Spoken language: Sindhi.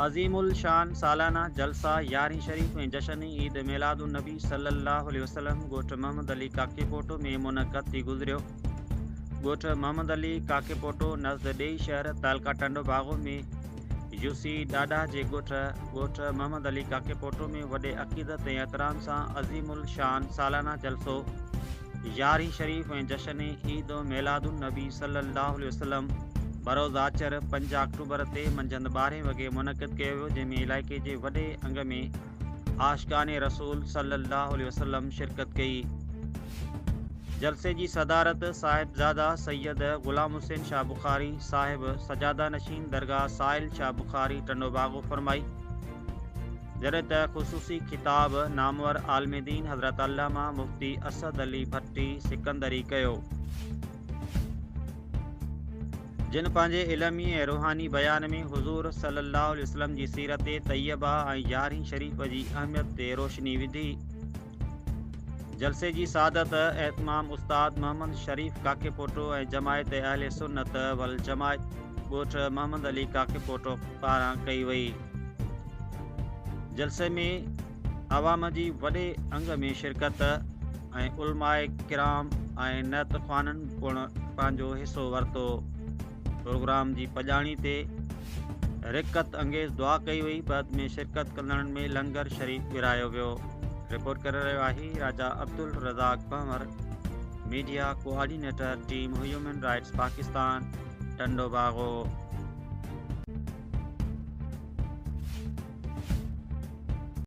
عظيم الشان سالانه جلسه يارهين شريف ۽ جشن عيد ميلاد النبي صلي الله عليه وسلم ڳوٺ محمد علي ڪاڪيپوٽو ۾ منعقد ٿي گذريو. ڳوٺ محمد علي ڪاڪيپوٽو نزد ڏيئي شهر تعلقه ٽنڊو باگو ۾ يوسي ڏاڏا جي ڳوٺ ڳوٺ محمد علي ڪاڪيپوٽو ۾ وڏي عقيدت ۽ احترام سان عظيم الشان سالانه جلسو يارهين شريف ۽ جشن عيد ميلاد النبي صلي الله عليه وسلم بروز آچر 5 آڪٽوبر تي منجهند 12 وڳي منعقد ڪيو ويو جنهن ۾ علائقي جي وڏي انگ ۾ عاشقان رسول صلي الله عليه وسلم شرڪت ڪئي. جلسي جي صدارت صاحبزاده سيد غلام حسين شاهه بخاري صاحب سجاده نشين درگاهه سائل شاهه بخاري ٽنڊوباگو فرمائي. جڏهن ته خصوصي خطاب نامور عالم دين حضرت علامه مفتي اسد علي ڀٽي سڪندري ڪيو، جن پنهنجي علمي ۽ روحاني بيان ۾ حضور صلي الله عليه وسلم جي سيرت طيبه ۽ يارهين شريف جي اهميت تي روشني وڌي. جلسي جي سعادت اهتمام استاد محمد شريف ڪاڪيپوٽو ۽ جماعت اهل سنت والجماعت ڳوٺ محمد علي ڪاڪيپوٽو پاران ڪئي وئي. جلسي ۾ عوام جي وڏي انگ ۾ شرڪت ۽ علماء ڪرام ۽ نعت خوانن پڻ پنهنجو حصو ورتو. پروگرام جي پڄاڻي تي رقت انگيز دعا ڪئي وئي بعد ۾ شرڪت ڪندڙن ۾ لنگر شريف ورهايو ويو. رپورٽ ڪري رهيو آهي Raja Abdul Razzaq Panhwar media coordinator team human rights Pakistan Tando Bago.